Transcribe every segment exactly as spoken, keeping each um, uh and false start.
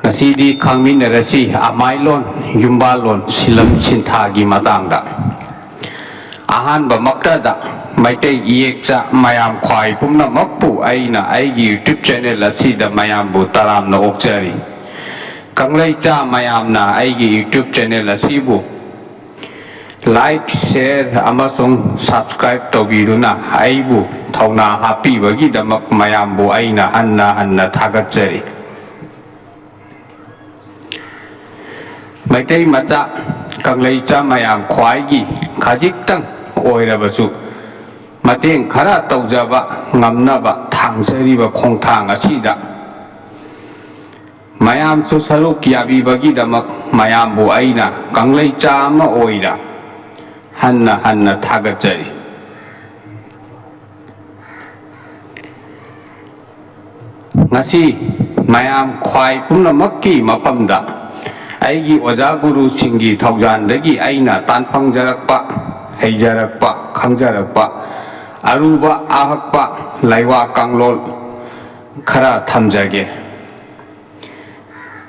ꯉꯁꯤꯗꯤ ꯈꯪꯃꯤꯟꯅꯔꯁꯤ ꯑꯃꯥꯏꯂꯣꯟ, ꯌꯨꯝꯕꯥꯜꯂꯣꯟ, ꯁꯤꯂꯝ ꯁꯤꯟꯊꯥꯒꯤ ꯃꯇꯥꯡꯗ꯫ ꯑꯍꯥꯟꯕꯃꯛꯇꯗ ꯃꯩꯇꯩ ꯏꯌꯦꯛꯆꯥ ꯃꯌꯥꯝ ꯈ꯭ꯋꯥꯏ ꯄꯨꯝꯅꯃꯛꯄꯨ ꯑꯩꯅ ꯑꯩꯒꯤ YouTube channel ꯑꯁꯤꯗ ꯃꯌꯥꯝꯕꯨ ꯇꯔꯥꯝꯅ ꯑꯣꯛꯆꯔꯤ꯫ ꯀꯪꯂꯩꯆꯥ ꯃꯌꯥꯝꯅ ꯑꯩꯒꯤ YouTube channel ꯑꯁꯤꯕꯨ like, share ꯑꯃꯁꯨꯡ subscribe ꯇꯧꯕꯤꯗꯨꯅ ꯑꯩꯕꯨ ꯊꯧꯅꯥ ꯍꯥꯞꯄꯤꯕꯒꯤꯗꯃꯛ ꯃꯌꯥꯝꯕꯨ ꯑꯩꯅ ꯍꯟꯅ ꯍꯟꯅ ꯊꯥꯒꯠꯆꯔꯤ꯫ ꯃꯩꯇꯩ ꯃꯆꯥ, ꯀꯪꯂꯩꯆꯥ ꯃꯌꯥꯝ ꯈ꯭ꯋꯥꯏꯒꯤ ꯈꯖꯤꯛꯇꯪ ꯑꯣꯏꯔꯕꯁꯨ ꯃꯇꯦꯡ ꯈꯔ ꯇꯧꯖꯕ ꯉꯝꯅꯕ ꯊꯥꯡꯖꯔꯤꯕ ꯈꯣꯡꯊꯥꯡ ꯑꯁꯤꯗ ꯃꯌꯥꯝꯁꯨ ꯁꯔꯨꯛ ꯌꯥꯕꯤꯕꯒꯤꯗꯃꯛ ꯃꯌꯥꯝꯕꯨ ꯑꯩꯅ ꯀꯪꯂꯩꯆꯥ ꯑꯃ ꯑꯣꯏꯅ ꯍꯟꯅ ꯍꯟꯅ ꯊꯥꯒꯠꯆꯔꯤ꯫ ꯉꯁꯤ ꯃꯌꯥꯝ ꯈ꯭ꯋꯥꯏ ꯄꯨꯝꯅꯃꯛꯀꯤ ꯃꯐꯝꯗ ꯑꯩꯒꯤ ꯑꯣꯖꯥ ꯒꯨꯔꯨꯁꯤꯡꯒꯤ ꯊꯧꯖꯥꯟꯗꯒꯤ ꯑꯩꯅ ꯇꯥꯟ ꯐꯪꯖꯔꯛꯄ, ꯍꯩꯖꯔꯛꯄ, ꯈꯪꯖꯔꯛꯄ ꯑꯔꯨꯕ ꯑꯍꯛꯄ ꯂꯩꯋꯥ ꯀꯥꯡꯂꯣꯟ ꯈꯔ ꯊꯝꯖꯒꯦ꯫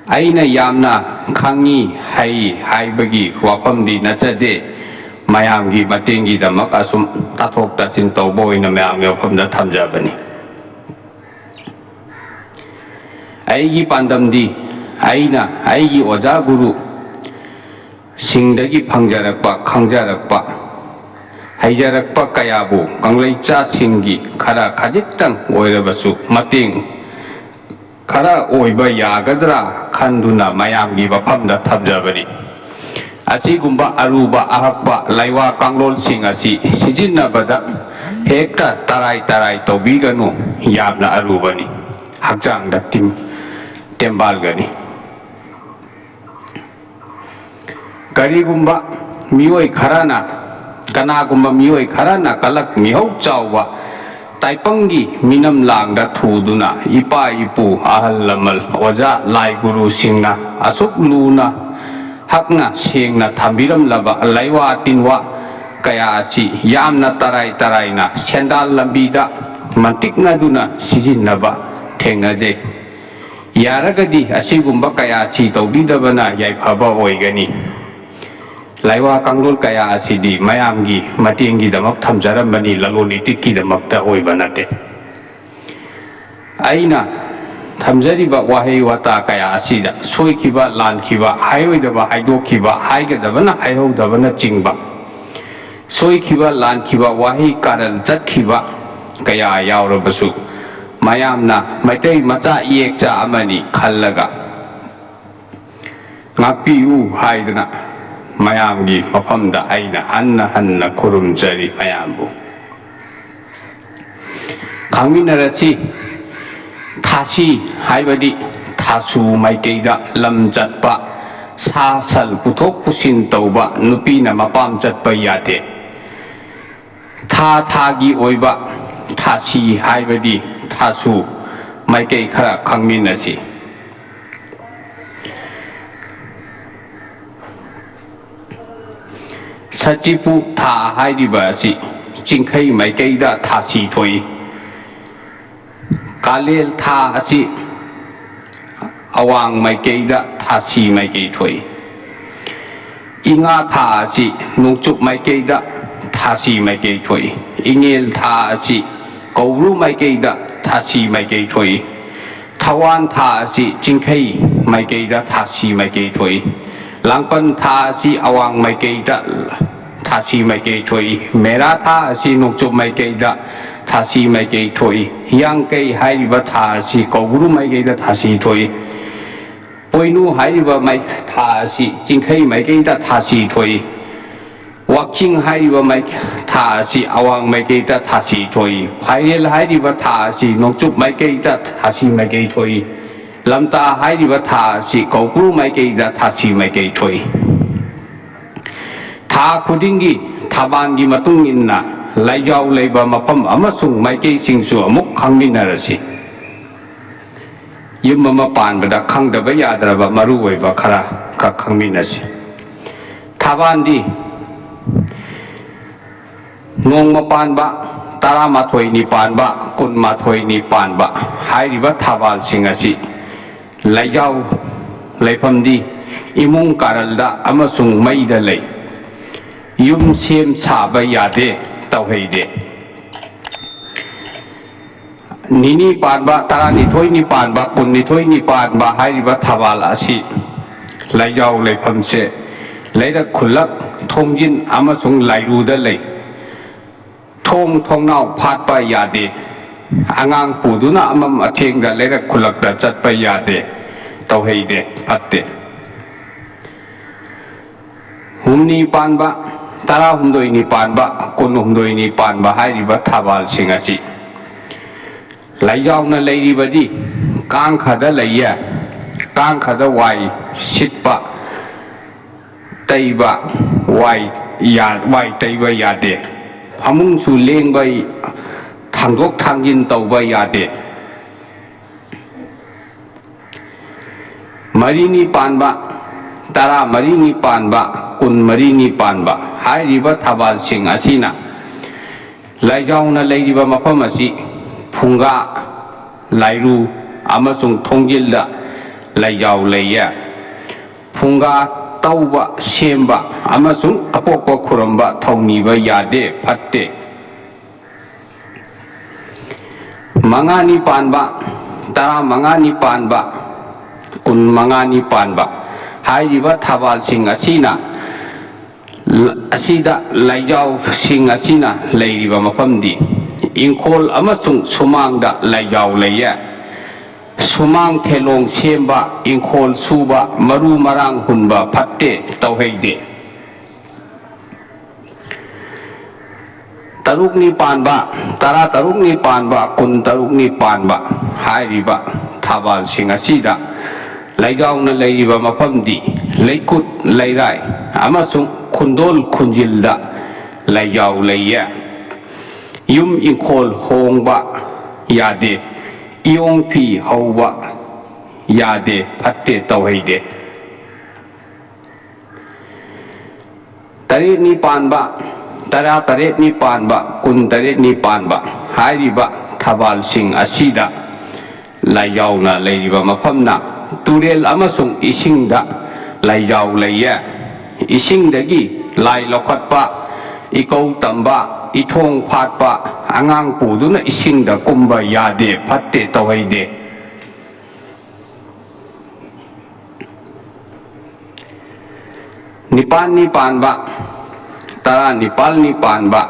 ꯑꯩꯅ ꯌꯥꯝꯅ ꯈꯪꯉꯤ, ꯍꯩ ꯍꯥꯏꯕꯒꯤ ꯋꯥꯐꯝꯗꯤ ꯅꯠꯆꯗꯦ꯫ ꯃꯌꯥꯝꯒꯤ ꯃꯇꯦꯡꯒꯤꯗꯃꯛ ꯑꯁꯨꯝ ꯇꯥꯊꯣꯛ ꯇꯥꯁꯤꯟ ꯇꯧꯕ ꯑꯣꯏꯅ ꯃꯌꯥꯝꯒꯤ ꯃꯐꯝꯗ ꯊꯝꯖꯕꯅꯤ꯫ ꯑꯩꯒꯤ ꯄꯥꯟꯗꯝꯗꯤ ꯑꯩꯅ ꯑꯩꯒꯤ ꯑꯣꯖꯥ ꯒꯨꯔꯨ ꯁꯤꯡꯗꯒꯤ ꯐꯪꯖꯔꯛꯄ, ꯈꯪꯖꯔꯛꯄ, ꯍꯩꯖꯔꯛꯄ ꯀꯌꯥꯕꯨ ꯀꯪꯂꯩꯆꯥꯁꯤꯡꯒꯤ ꯈꯔ ꯈꯖꯤꯛꯇꯪ ꯑꯣꯏꯔꯕꯁꯨ ꯃꯇꯦꯡ ꯈꯔ ꯑꯣꯏꯕ ꯌꯥꯒꯗ꯭ꯔꯥ ꯈꯟꯗꯨꯅ ꯃꯌꯥꯝꯒꯤ ꯃꯐꯝꯗ ꯊꯝꯖꯕꯅꯤ꯫ ꯑꯁꯤꯒꯨꯝꯕ ꯑꯔꯨꯕ ꯑꯍꯛꯄ ꯂꯩꯋꯥ ꯀꯥꯡꯂꯣꯟꯁꯤꯡ ꯑꯁꯤ ꯁꯤꯖꯤꯟꯅꯕꯗ ꯍꯦꯛꯇ ꯇꯔꯥꯏ ꯇꯔꯥꯏ ꯇꯧꯕꯤꯒꯅꯨ, ꯌꯥꯝꯅ ꯑꯔꯨꯕꯅꯤ, ꯍꯛꯆꯥꯡꯗ ꯇꯤꯝ-, ꯇꯦꯝꯕꯥꯜꯒꯅꯤ꯫ ꯀꯔꯤꯒꯨꯝꯕ ꯃꯤꯑꯣꯏ ꯈꯔꯅ, ꯀꯅꯥꯒꯨꯝꯕ ꯃꯤꯑꯣꯏ ꯈꯔꯅ ꯀꯂꯛ ꯃꯤꯍꯧ ꯆꯥꯎꯕ ꯇꯥꯏꯄꯪꯒꯤ ꯃꯤꯅꯝ ꯂꯥꯡꯗ ꯊꯨꯗꯨꯅ ꯏꯄꯥ ꯏꯄꯨ, ꯑꯍꯜ ꯂꯃꯟ, ꯑꯣꯖꯥ ꯂꯥꯏ ꯒꯨꯔꯨꯁꯤꯡꯅ ꯑꯁꯨꯛ ꯂꯨꯅ ꯍꯛꯅ ꯁꯦꯡꯅ ꯊꯝꯕꯤꯔꯝꯂꯕ ꯂꯩꯋꯥ ꯇꯤꯟꯋꯥ ꯀꯌꯥ ꯑꯁꯤ ꯌꯥꯝꯅ ꯇꯔꯥꯏ ꯇꯔꯥꯏꯅ ꯁꯦꯟꯗꯥꯜ ꯂꯝꯕꯤꯗ ꯃꯟꯇꯤꯛꯅꯗꯨꯅ ꯁꯤꯖꯤꯟꯅꯕ ꯊꯦꯡꯅꯖꯩ꯫ ꯌꯥꯔꯒꯗꯤ ꯑꯁꯤꯒꯨꯝꯕ ꯀꯌꯥ ꯑꯁꯤ ꯇꯧꯕꯤꯗꯕꯅ ꯌꯥꯏꯐꯕ ꯑꯣꯏꯒꯅꯤ꯫ ꯂꯥꯏꯋꯥ ꯀꯥꯡꯂꯣꯟ ꯀꯌꯥ ꯑꯁꯤꯗꯤ ꯃꯌꯥꯝꯒꯤ ꯃꯇꯦꯡꯒꯤꯗꯃꯛ ꯊꯝꯖꯔꯝꯕꯅꯤ, ꯂꯂꯣꯟ ꯏꯇꯤꯛꯀꯤꯗꯃꯛꯇ ꯑꯣꯏꯕ ꯅꯠꯇꯦ꯫ ꯑꯩꯅ ꯊꯝꯖꯔꯤꯕ ꯋꯥꯍꯩ ꯋꯥꯇꯥ ꯀꯌꯥ ꯑꯁꯤꯗ ꯁꯣꯏꯈꯤꯕ, ꯂꯥꯟꯈꯤꯕ, ꯍꯥꯏꯔꯣꯏꯗꯕ ꯍꯥꯏꯗꯣꯛꯈꯤꯕ, ꯍꯥꯏꯒꯗꯕꯅ ꯍꯥꯏꯍꯧꯗꯕꯅꯆꯤꯡꯕ, ꯁꯣꯏꯈꯤꯕ, ꯂꯥꯟꯈꯤꯕ, ꯋꯥꯍꯩ ꯀꯥꯔꯟ ꯆꯠꯈꯤꯕ ꯀꯌꯥ ꯌꯥꯎꯔꯕꯁꯨ, ꯃꯌꯥꯝꯅ ꯃꯩꯇꯩ ꯃꯆꯥ ꯏꯌꯦꯛꯆꯥ ꯑꯃꯅꯤ ꯈꯜꯂꯒ ꯉꯥꯛꯄꯤꯌꯨ ꯍꯥꯏꯗꯨꯅ ꯃꯌꯥꯝꯒꯤ ꯃꯐꯝꯗ ꯑꯩꯅ ꯍꯟꯅ ꯍꯟꯅ ꯈꯨꯔꯨꯝꯖꯔꯤ ꯃꯌꯥꯝꯕꯨ꯫ ꯈꯪꯃꯤꯟꯅꯔꯁꯤ꯫ ꯊꯥꯁꯤ ꯍꯥꯏꯕꯗꯤ ꯊꯥꯁꯨ ꯃꯥꯏꯀꯩꯗ ꯂꯝ ꯆꯠꯄ, ꯁꯥ ꯁꯟ ꯄꯨꯊꯣꯛ ꯄꯨꯁꯤꯟ ꯇꯧꯕ, ꯅꯨꯄꯤꯅ ꯃꯄꯥꯝ ꯆꯠꯄ ꯌꯥꯗꯦ꯫ ꯊꯥ ꯊꯥꯒꯤ ꯑꯣꯏꯕ ꯊꯥꯁꯤ ꯍꯥꯏꯕꯗꯤ ꯊꯥꯁꯨ ꯃꯥꯏꯀꯩ ꯈꯔ ꯈꯪꯃꯤꯟꯅꯁꯤ꯫ ꯁꯆꯤꯄꯨ ꯊꯥ ꯍꯥꯏꯔꯤꯕ ꯑꯁꯤ ꯆꯤꯡꯈꯩ ꯃꯥꯏꯀꯩꯗ ꯊꯥꯁꯤ ꯊꯣꯛꯏ꯫ ꯀꯥꯂꯦꯜ ꯊꯥ ꯑꯁꯤ ꯑꯋꯥꯡ ꯃꯥꯏꯀꯩꯗ ꯊꯥꯁꯤ ꯃꯥꯏꯀꯩ ꯊꯣꯛꯏ꯫ ꯏꯉꯥ ꯊꯥ ꯑꯁꯤ ꯅꯣꯡꯆꯨꯞ ꯃꯥꯏꯀꯩꯗ ꯊꯥꯁꯤ ꯃꯥꯏꯀꯩ ꯊꯣꯛꯏ꯫ ꯏꯉꯦꯜ ꯊꯥ ꯑꯁꯤ ꯀꯧꯕ꯭ꯔꯨ ꯃꯥꯏꯀꯩꯗ ꯊꯥꯁꯤ ꯃꯥꯏꯀꯩ ꯊꯣꯛꯏ꯫ ꯊꯋꯥꯟ ꯊꯥ ꯑꯁꯤ ꯆꯤꯡꯈꯩ ꯃꯥꯏꯀꯩꯗ ꯊꯥꯁꯤ ꯃꯥꯏꯀꯩ ꯊꯣꯛꯏ꯫ ꯂꯥꯡꯄꯟ ꯊꯥ ꯑꯁꯤ ꯑꯋꯥꯡ ꯃꯥꯏꯀꯩꯗ ꯊꯥꯁꯤ ꯃꯥꯏꯀꯩ ꯊꯣꯛꯏ꯫ ꯃꯦꯔꯥ ꯊꯥ ꯑꯁꯤ ꯅꯣꯡꯆꯨꯞ ꯃꯥꯏꯀꯩꯗ ꯊꯥꯁꯤ ꯃꯥꯏꯀꯩ ꯊꯣꯛꯏ꯫ ꯍꯤꯌꯥꯡꯀꯩ ꯍꯥꯏꯔꯤꯕ ꯊꯥ ꯑꯁꯤ ꯀꯧꯕ꯭ꯔꯨ ꯃꯥꯏꯀꯩꯗ ꯊꯥꯁꯤ ꯊꯣꯛꯏ꯫ ꯄꯣꯏꯅꯨ ꯍꯥꯏꯔꯤꯕ ꯃꯥꯏ-, ꯊꯥ ꯑꯁꯤ ꯆꯤꯡꯈꯩ ꯃꯥꯏꯀꯩꯗ ꯊꯥꯁꯤ ꯊꯣꯛꯏ꯫ ꯋꯥꯛꯆꯤꯡ ꯍꯥꯏꯔꯤꯕ ꯃꯥꯏ-, ꯊꯥ ꯑꯁꯤ ꯑꯋꯥꯡ ꯃꯥꯏꯀꯩꯗ ꯊꯥꯁꯤ ꯊꯣꯛꯏ꯫ ꯐꯥꯏꯔꯦꯜ ꯍꯥꯏꯔꯤꯕ ꯊꯥ ꯑꯁꯤ ꯅꯣꯡꯆꯨꯞ ꯃꯥꯏꯀꯩꯗ ꯊꯥꯁꯤ ꯃꯥꯏꯀꯩ ꯊꯣꯛꯏ꯫ ꯂꯝꯇꯥ ꯍꯥꯏꯔꯤꯕ ꯊꯥ ꯑꯁꯤ ꯀꯧꯕ꯭ꯔꯨ ꯃꯥꯏꯀꯩꯗ ꯊꯥꯁꯤ ꯃꯥꯏꯀꯩ ꯊꯣꯛꯏ꯫ ꯊꯥ ꯈꯨꯗꯤꯡꯒꯤ ꯊꯥꯕꯥꯟꯒꯤ ꯃꯇꯨꯡ ꯏꯟꯅ ꯂꯥꯏꯖꯥꯎ ꯂꯩꯕ ꯃꯐꯝ ꯑꯃꯁꯨꯡ ꯃꯥꯏꯀꯩꯁꯤꯡꯁꯨ ꯑꯃꯨꯛ ꯈꯪꯃꯤꯟꯅꯔꯁꯤ꯫ ꯌꯨꯝ ꯑꯃ ꯄꯥꯟꯕꯗ ꯈꯪꯗꯕ ꯌꯥꯗ꯭ꯔꯕ ꯃꯔꯨꯑꯣꯏꯕ ꯈꯔ ꯈꯛ ꯈꯪꯃꯤꯟꯅꯁꯤ꯫ ꯊꯥꯕꯥꯟꯗꯤ ꯅꯣꯡꯃ ꯄꯥꯟꯕ, ꯇꯔꯥꯃꯥꯊꯣꯏꯅꯤ ꯄꯥꯟꯕ, ꯀꯨꯟꯃꯥꯊꯣꯏꯅꯤ ꯄꯥꯟꯕ ꯍꯥꯏꯔꯤꯕ ꯊꯥꯕꯥꯜꯁꯤꯡ ꯑꯁꯤ ꯂꯩꯖꯥꯎ ꯂꯩꯐꯝꯗꯤ ꯏꯃꯨꯡ ꯀꯥꯔꯜꯗ ꯑꯃꯁꯨꯡ ꯃꯩꯗ ꯂꯩ꯫ ꯌꯨꯝ ꯁꯦꯝ ꯁꯥꯕ ꯌꯥꯗꯦ, ꯇꯧꯍꯩꯗꯦ꯫ ꯅꯤꯅꯤ ꯄꯥꯟꯕ, ꯇꯔꯥꯅꯤꯊꯣꯏꯅꯤ ꯄꯥꯟꯕ, ꯀꯨꯟꯅꯤꯊꯣꯏꯅꯤ ꯄꯥꯟꯕ ꯍꯥꯏꯔꯤꯕ ꯊꯕꯥꯜ ꯑꯁꯤ ꯂꯩꯖꯥꯎ ꯂꯩꯐꯝꯁꯦ ꯂꯩꯔꯛ ꯈꯨꯜꯂꯛ, ꯊꯣꯡꯖꯤꯟ ꯑꯃꯁꯨꯡ ꯂꯥꯏꯔꯨꯗ ꯂꯩ꯫ ꯊꯣꯡ ꯊꯣꯡꯅꯥꯎ ꯐꯥꯠꯄ ꯌꯥꯗꯦ꯫ ꯑꯉꯥꯡ ꯄꯨꯗꯨꯅ ꯑꯃꯝ ꯑꯊꯦꯡꯗ ꯂꯩꯔꯛ ꯈꯨꯜꯂꯛꯇ ꯆꯠꯄ ꯌꯥꯗꯦ, ꯇꯧꯍꯩꯗꯦ, ꯐꯠꯇꯦ꯫ ꯍꯨꯝꯅꯤ ꯄꯥꯟꯕ, ꯇꯔꯥꯍꯨꯝꯗꯣꯏꯅꯤ ꯄꯥꯟꯕ, ꯀꯨꯟꯍꯨꯝꯗꯣꯏꯅꯤ ꯄꯥꯟꯕ ꯍꯥꯏꯔꯤꯕ ꯊꯕꯥꯜꯁꯤꯡ ꯑꯁꯤ ꯂꯩꯖꯥꯎꯅ ꯂꯩꯔꯤꯕꯗꯤ ꯀꯥꯡꯈꯗ ꯂꯩꯌꯦ꯫ ꯀꯥꯡꯈꯗ ꯋꯥꯏ ꯁꯤꯠꯄ, ꯇꯩꯕ, ꯋꯥꯏ ꯌꯥ-, ꯋꯥꯏ ꯇꯩꯕ ꯌꯥꯗꯦ꯫ ꯐꯃꯨꯡꯁꯨ ꯂꯦꯡꯕ, ꯊꯥꯡꯗꯣꯛ ꯊꯥꯡꯖꯤꯟ ꯇꯧꯕ ꯌꯥꯗꯦ꯫ ꯃꯔꯤꯅꯤ ꯄꯥꯟꯕ, ꯇꯔꯥꯃꯔꯤꯅꯤ ꯄꯥꯟꯕ, ꯀꯨꯟꯃꯔꯤꯅꯤ ꯄꯥꯟꯕ ꯍꯥꯏꯔꯤꯕ ꯊꯕꯥꯜꯁꯤꯡ ꯑꯁꯤꯅ ꯂꯩꯖꯥꯎꯅ ꯂꯩꯔꯤꯕ ꯃꯐꯝ ꯑꯁꯤ ꯐꯨꯡꯒꯥ, ꯂꯥꯏꯔꯨ ꯑꯃꯁꯨꯡ ꯊꯣꯡꯖꯤꯜꯗ ꯂꯩꯖꯥꯎ ꯂꯩꯌꯦ꯫ ꯐꯨꯡꯒꯥ ꯇꯧꯕ, ꯁꯦꯝꯕ ꯑꯃꯁꯨꯡ ꯑꯄꯣꯛꯄ ꯈꯨꯔꯨꯝꯕ ꯊꯧꯅꯤꯕ ꯌꯥꯗꯦ, ꯐꯠꯇꯦ꯫ ꯃꯉꯥꯅꯤ ꯄꯥꯟꯕ, ꯇꯔꯥꯃꯉꯥꯅꯤ ꯄꯥꯟꯕ, ꯀꯨꯟꯃꯉꯥꯅꯤ ꯄꯥꯟꯕ ꯍꯥꯏꯔꯤꯕ ꯊꯕꯥꯜꯁꯤꯡ ꯑꯁꯤꯅ, ꯑꯁꯤꯗ ꯂꯩꯖꯥꯎꯁꯤꯡ ꯑꯁꯤꯅ ꯂꯩꯔꯤꯕ ꯃꯐꯝꯗꯤ ꯏꯪꯈꯣꯜ ꯑꯃꯁꯨꯡ ꯁꯨꯃꯥꯡꯗ ꯂꯩꯖꯥꯎ ꯂꯩꯌꯦ꯫ ꯁꯨꯃꯥꯡ ꯊꯦꯂꯣꯡ ꯁꯦꯝꯕ, ꯏꯪꯈꯣꯜ ꯁꯨꯕ, ꯃꯔꯨ ꯃꯔꯥꯡ ꯍꯨꯟꯕ ꯐꯠꯇꯦ, ꯇꯧꯍꯩꯗꯦ꯫ ꯇꯔꯨꯛꯅꯤ ꯄꯥꯟꯕ, ꯇꯔꯥꯇꯔꯨꯛꯅꯤ ꯄꯥꯟꯕ, ꯀꯨꯟꯇꯔꯨꯛꯅꯤ ꯄꯥꯟꯕ ꯍꯥꯏꯔꯤꯕ ꯊꯕꯥꯜꯁꯤꯡ ꯑꯁꯤꯗ ꯂꯩꯖꯥꯎꯅ ꯂꯩꯔꯤꯕ ꯃꯐꯝꯗꯤ ꯂꯩꯀꯨꯠ, ꯂꯩꯔꯥꯏ ꯑꯃꯁꯨꯡ ꯈꯨꯟꯗꯣꯜ ꯈꯨꯟꯖꯤꯜꯗ ꯂꯩꯖꯥꯎ ꯂꯩꯌꯦ꯫ ꯌꯨꯝ ꯏꯪꯈꯣꯜ ꯍꯣꯡꯕ ꯌꯥꯗꯦ꯫ ꯏꯌꯣꯡ ꯐꯤ ꯍꯧꯕ ꯌꯥꯗꯦ, ꯐꯠꯇꯦ, ꯇꯧꯍꯩꯗꯦ꯫ ꯇꯔꯦꯠꯅꯤ ꯄꯥꯟꯕ, ꯇꯔꯥꯇꯔꯦꯠꯅꯤ ꯄꯥꯟꯕ, ꯀꯨꯟꯇꯔꯦꯠꯅꯤ ꯄꯥꯟꯕ ꯍꯥꯏꯔꯤꯕ ꯊꯕꯥꯜꯁꯤꯡ ꯑꯁꯤꯗ ꯂꯥꯏꯖꯥꯎꯅ ꯂꯩꯔꯤꯕ ꯃꯐꯝꯅ ꯇꯨꯔꯦꯜ ꯑꯃꯁꯨꯡ ꯏꯁꯤꯡꯗ ꯂꯥꯏꯖꯥꯎ ꯂꯩꯌꯦ꯫ ꯏꯁꯤꯡꯗꯒꯤ ꯂꯥꯏ ꯂꯧꯈꯠꯄ, ꯏꯀꯧ ꯇꯝꯕ, ꯏꯊꯣꯡ ꯐꯥꯠꯄ, ꯑꯉꯥꯡ ꯄꯨꯗꯨꯅ ꯏꯁꯤꯡꯗ ꯀꯨꯝꯕ ꯌꯥꯗꯦ, ꯐꯠꯇꯦ, ꯇꯧꯍꯩꯗꯦ꯫ ꯅꯤꯄꯥꯜꯅꯤ ꯄꯥꯟꯕ, ꯇꯔꯥꯅꯤꯄꯥꯜꯅꯤ ꯄꯥꯟꯕ,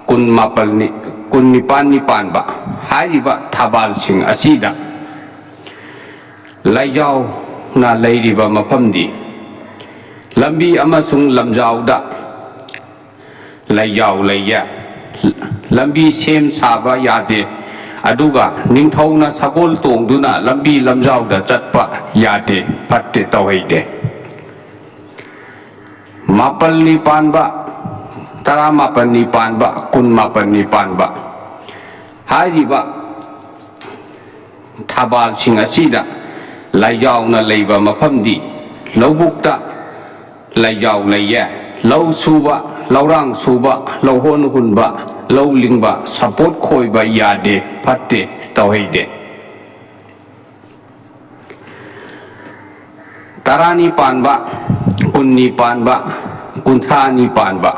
ꯀꯨꯟꯃꯥꯄꯜꯅꯤ, ꯀꯨꯟꯅꯤꯄꯥꯜꯅꯤ ꯄꯥꯟꯕ ꯍꯥꯏꯔꯤꯕ ꯊꯕꯥꯜꯁꯤꯡ ꯑꯁꯤꯗ ꯂꯥꯏꯖꯥꯎꯅ ꯂꯩꯔꯤꯕ ꯃꯐꯝꯗꯤ ꯂꯝꯕꯤ ꯑꯃꯁꯨꯡ ꯂꯝꯖꯥꯎꯗ ꯂꯥꯏꯖꯥꯎ ꯂꯩꯌꯦ꯫ ꯂꯝꯕꯤ ꯁꯦꯝ ꯁꯥꯕ ꯌꯥꯗꯦ꯫ ꯑꯗꯨꯒ ꯅꯤꯡꯊꯧꯅ ꯁꯒꯣꯜ ꯇꯣꯡꯗꯨꯅ ꯂꯝꯕꯤ ꯂꯝꯖꯥꯎꯗ ꯆꯠꯄ ꯌꯥꯗꯦ, ꯐꯠꯇꯦ, ꯇꯧꯍꯩꯗꯦ꯫ ꯃꯥꯄꯜꯅꯤ ꯄꯥꯟꯕ, ꯇꯔꯥꯃꯥꯄꯜꯅꯤ ꯄꯥꯟꯕ, ꯀꯨꯟꯃꯥꯄꯜꯅꯤ ꯄꯥꯟꯕ ꯍꯥꯏꯔꯤꯕ ꯊꯕꯥꯜꯁꯤꯡ ꯑꯁꯤꯗ ꯂꯥꯏꯖꯥꯎꯅ ꯂꯩꯕ ꯃꯐꯝꯗꯤ ꯂꯧꯕꯨꯛꯇ ꯂꯥꯏꯖꯥꯎ ꯂꯩꯌꯦ꯫ ꯂꯧ ꯁꯨꯕ, ꯂꯧꯔꯥꯡ ꯁꯨꯕ, ꯂꯧꯍꯣꯟ ꯍꯨꯟꯕ, ꯂꯧ ꯂꯤꯡꯕ, ꯁꯝꯄꯣꯠ ꯈꯣꯏꯕ ꯌꯥꯗꯦ, ꯐꯠꯇꯦ, ꯇꯧꯍꯩꯗꯦ꯫ ꯇꯔꯥꯅꯤ ꯄꯥꯟꯕ, ꯀꯨꯟꯅꯤ ꯄꯥꯟꯕ, ꯀꯨꯟꯊ꯭ꯔꯥꯅꯤ ꯄꯥꯟꯕ